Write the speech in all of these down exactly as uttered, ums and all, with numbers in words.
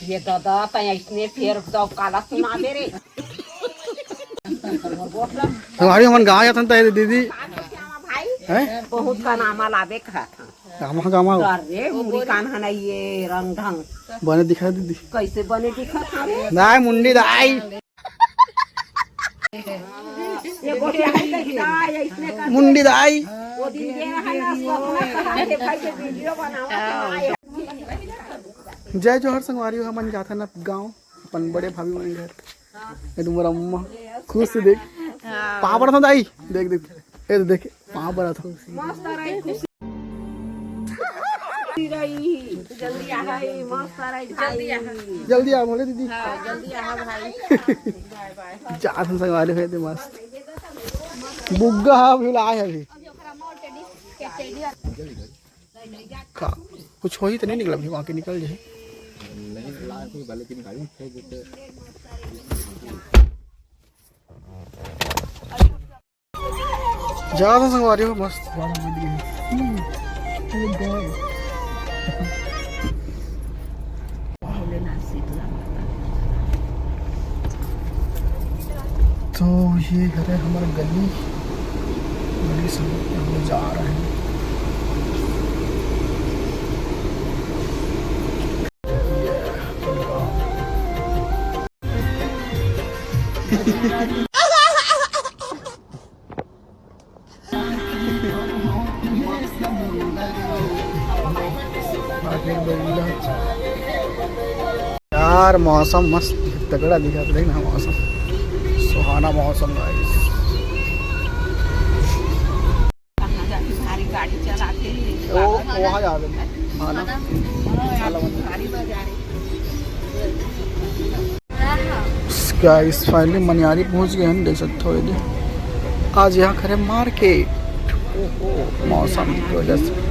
ये दादा, तैं अइसने फेर तो काला सुनाबे रे। हमारी हमन गाँव जाथन त दीदी। भाई, हैं? बहुत का नामा लाबे कहा था। Gamma gamma. अरे, मुड़ी कान हना ये रंग ढंग। बने दिखा दीदी। कैसे बने दिखत हवे? दाई मुंडी दाई। ये गोटिया है, कैसा है, इसने कर मुंडी दाई। वो दिन ये है ना, उसको अपना कहा के भाई के वीडियो बनावा के ना आए। जय जोहार संगवारी हो, हमन जाथन अब गाँव, अपन बड़े भाभी मन घर। ये तुम्हारा अम्मा खुश से देख। हाँ। पाँव पड़त हँव दाई, देख, देख। ए तो देख, पाँव पड़त हँव। मस्त रही, खुशी रही। जल्दी आ भाई, मस्त रही भाई। जल्दी आ। जल्दी आ, बोले दीदी। हाँ, जल्दी आ भाई। बाय, बाय। जात हन संगवारी हो, ये मस्त। बुग्गा हा अभी लाए हे अभी। का, कुछ होही त नहीं निकला अभी, वहाँ के निकल जाए। नहीं, लाए कोई भले दिन गाड़ी फेंक देते। जात हन संगवारी हो, मस्त बड़ा वीडियो है। हम्म, ये गए। तो ये घर है हमारा गली, गली से हम लोग जा रहे हैं। यार, मौसम मस्त तगड़ा दिखत हे ना, मौसम सुहाना मौसम गाइस। कहाँ जाके भारी गाड़ी चलाते हैं। वो वहाँ जा रहे हैं। हाँ ना। भारी बजा रहे। गाइस, फाइनली मनियारी पहुंच गए हैं, देख सकते हो ये दे। आज यहाँ खड़े मार्केट, ओहो, मौसम की वजह से।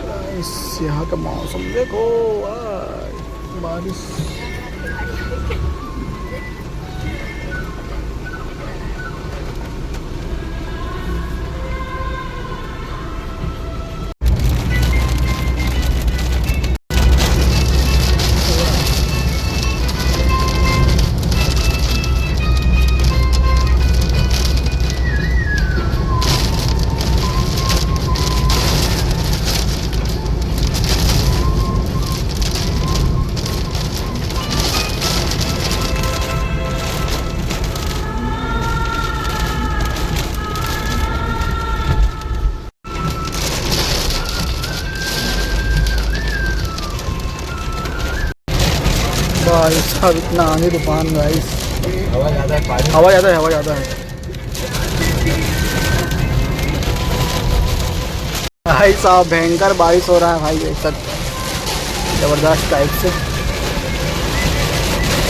गाइस, यहाँ का मौसम देखो, वाह, बारिश। भाई साहब, इतना आंधी तूफान गाइस। हवा ज़्यादा है, पानी। हवा ज़्यादा है, हवा ज़्यादा है। भाई साहब, भयंकर बारिश हो रहा है भाई, ऐसा जबरदस्त टाइप से।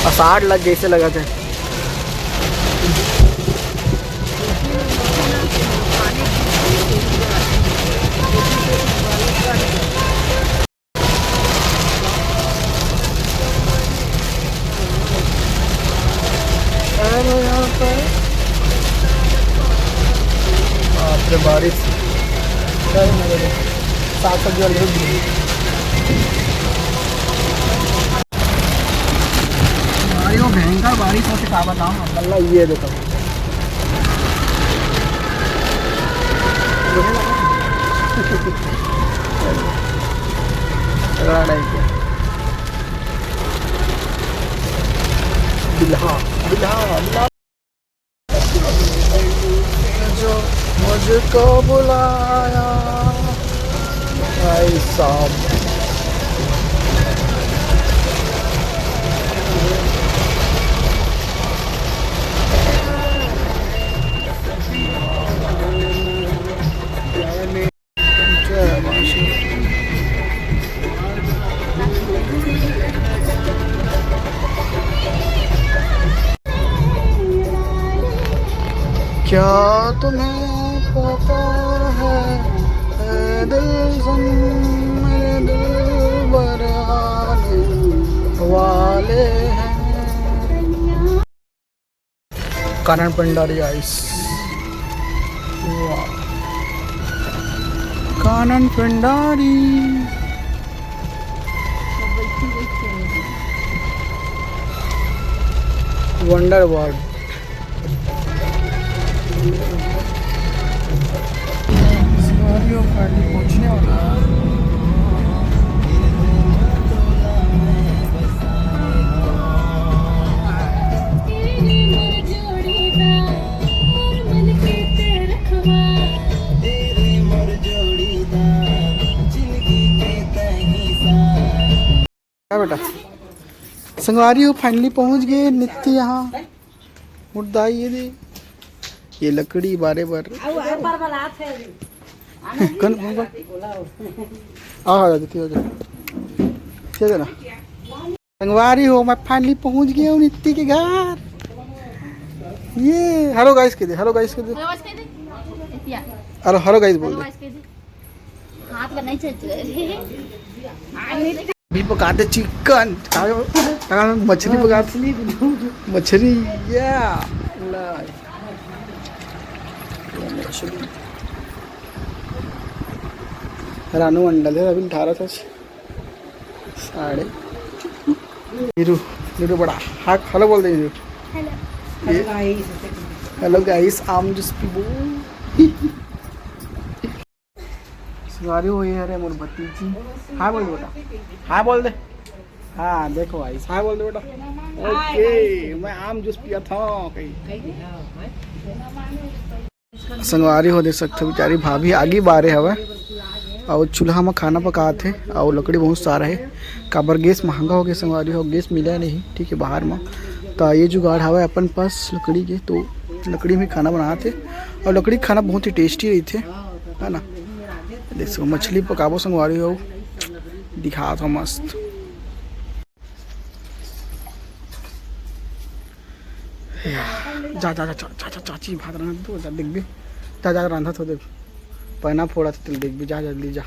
अषाढ़ लग जैसे लगा थे। हेलो, यहाँ पर बाप रे, बारिश। चल, मेरे को साग सब्जी वाले को दी। भाई, वो भयंकर बारिश होती, क्या बताऊँ, मतलब, ये देखो। तगड़ा टाइप का। बिल्हा, बिल्हा, बिल्हा। जो मुझको बुलाया भाई साहब। क्या तुम्हें पता है, ए दिल सुन, मेरे दिलबर आने वाले हैं। कानन पेंडारी आइस। वाह। कानन पेंडारी। Wonder world. सिंगवारी हो, finally पहुंचने वाला। क्या बेटा? संगवारी हो, finally पहुंच गए नित्य यहाँ। मुर्दा ये दे, ये लकड़ी बारे बर। कौन, कौन, कौन? आ, आ, आ, आ, आ। ठीक है ना? संगवारी हो, मैं finally पहुंच गया हूँ नित्य के घर। ये hello guys कह दे, hello guys कह दे। Hello guys कह दे। इतिया। Hello, hello guys बोल hello दे। Guys कह दे। हाथ पर नहीं चलते। अभी पकाते चिकन। मछली पकाते। मछली। या। रानू मंडल है, अभी अठारह था। साढ़े। नीरू, नीरू बड़ा। हाँ, hello बोल दे नीरू। Hello। ये hello guys, आम जूस पीबो। संगवारी हो, ये हरे मोर भतीजी। हाय बोल बेटा। हाय बोल दे। हाँ, देखो भाई, हाय बोल दे बेटा। OK, मैं आम जूस पिया था कहीं। संगवारी हो, देख सकते हो, बेचारी भाभी आगी बारे हवय अउ चूल्हा म खाना पकात हे अउ लकड़ी बहुत सारा हे, काबर गैस महंगा हो गया संगवारी हो, गैस मिला नहीं, ठीक है, बाहर म। तो ये जुगाड़ हवय अपन पास लकड़ी के, तो लकड़ी में खाना बनात हे अउ लकड़ी के खाना बहुत ही tasty रहिथे, है ना। देख सको, मछली पकाबो संगवारी हो, दिखात हो मस्त। जा, जा, जा, चाची भात रांधत हो, जा, देखबे। जा, जा, रांधत हो, देख। पैना फोड़त हो, तेल देखबे, जा, जल्दी जा।